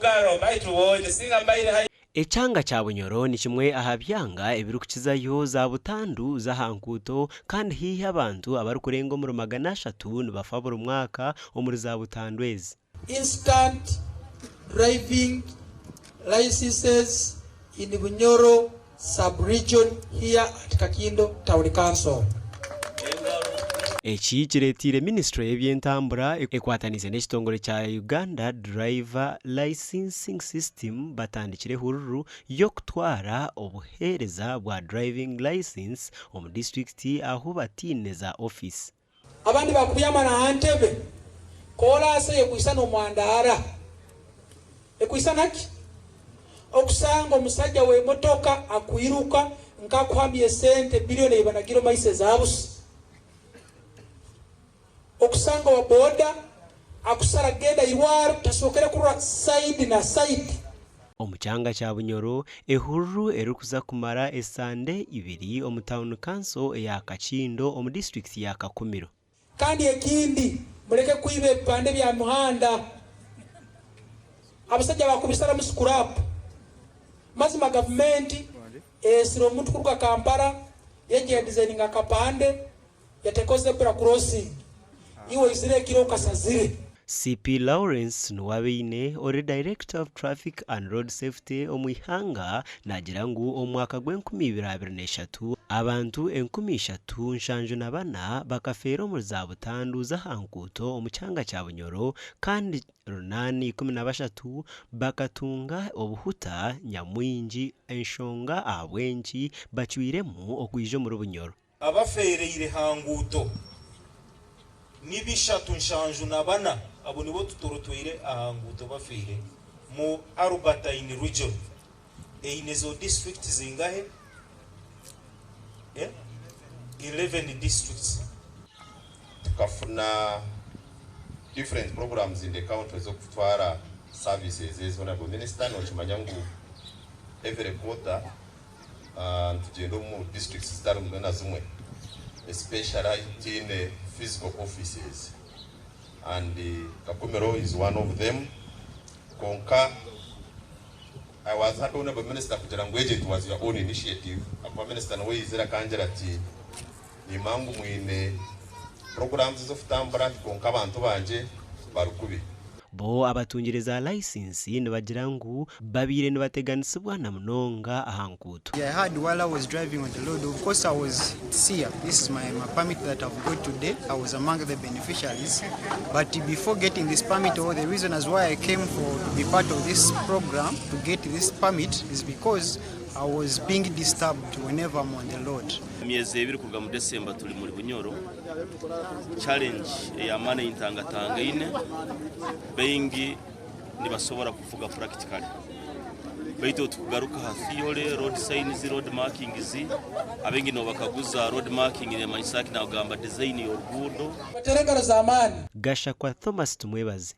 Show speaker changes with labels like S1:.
S1: Mugaro baitu woje singa mbaire haihi.
S2: Ekyanga kya Bunyoro ni kimwe aha byanga ebirikukizayo za butandu z'aha nkuuto kandi haihi abantu abarikurenga omuri 300 nibafa buri mwaka omuri za butandu ezi.
S3: Instant driving licenses in Bunyoro sub-region here at Kakindo Town Council.
S2: Eki kireeteire minisiture y'eby'entambura ekwataniise n'ekitongore kya Uganda Driver Licensing System batandikire ehururu y'okutwara obuheereza bwa driving licence omu disiturikiti ahu bataine za ofiisi.
S3: Abandi bakubyama n'aha ntebe, koolaasi eyo ekwisana omwandaara. Ekwisana ki? Okusanga omusajja w'emotoka akwiruka nk'akuhamya esente biliyoni ei banagire omu maiso eza busa. Okusanga owa boda akusara kugenda irwaro tasookere kurora sayidi na sayidi.
S2: Omu kyanga kya Bunyoro, ehururu erikuza kumara esande ibiri omu tauni kanso eya Kakindo omu disiturikiti ya Kakumiro.
S3: Kandi ekindi, muleke kwiba ebipande bya muhanda. Abasajja bakubisaramu scrap. Mazima gavumenti eyesire omuntu kuruga Kampala yaija yadesigninga akapande yateekaho zebra crossing, iwe oizire ekiro okasazire.
S2: CP Lawrence Nuwabeine ori Director of Traffic and Road Safety omu ihanga naagira ngu omu mwaka gw'e 2023 abantu 3,074 bakafeera omuri za butandu z'aha nkuuto omu kyanga kya Bunyoro kandi 813 bakatunga obuhuta nyamwingi enshonga ahabw'enki bacwiremu okwija omuri Bunyoro.
S4: Abafeereire ha nguuto ni 374. Abo nibo tutorotweire aha nguuto bafiire mu Albertine Region. Eine zo district zingahe? Eh? 11 districts.
S5: Tukafuna different programs in the country ez'okutwara services ezo. Honorable Minister, nokimanya ngu every quarter nitugenda omu districts zitari mwe na zimwe, especially tiine physical offices, and Kakumiro is one of them. Konka I was happy, Honorable Minister, kugira ngu egi it was your own initiative, akuba minister niwe yizire akangira ati nimangu mwine programs z'okutambura, konka abantu bangye bari kubi.
S2: Bo abatungire za layisinsi nibagira ngu babaire nibateganisibwa na munonga aha nkuuto.
S6: I had while I was driving on the road. Of course, I was here. This is my permit that I've got today. I was among the beneficiaries. But before getting this permit, or the reason as why I came for to be part of this program to get this permit is because I was being disturbed whenever I'm on the road.
S7: Emyezi 2 kuruga mu Desemba turi muri Bunyoro. Challenge ey'amaani eyintangatangaine, baingi nibasobora kuvuga practically, baitu tukugaruka ha theory, road signs, road markings, abaingi nobakaguza road marking nemanyisa ki, nagamba design y'oruguudo.
S3: Batere engaro z'amaani.
S2: Gashakwa Thomas Tumwebaze.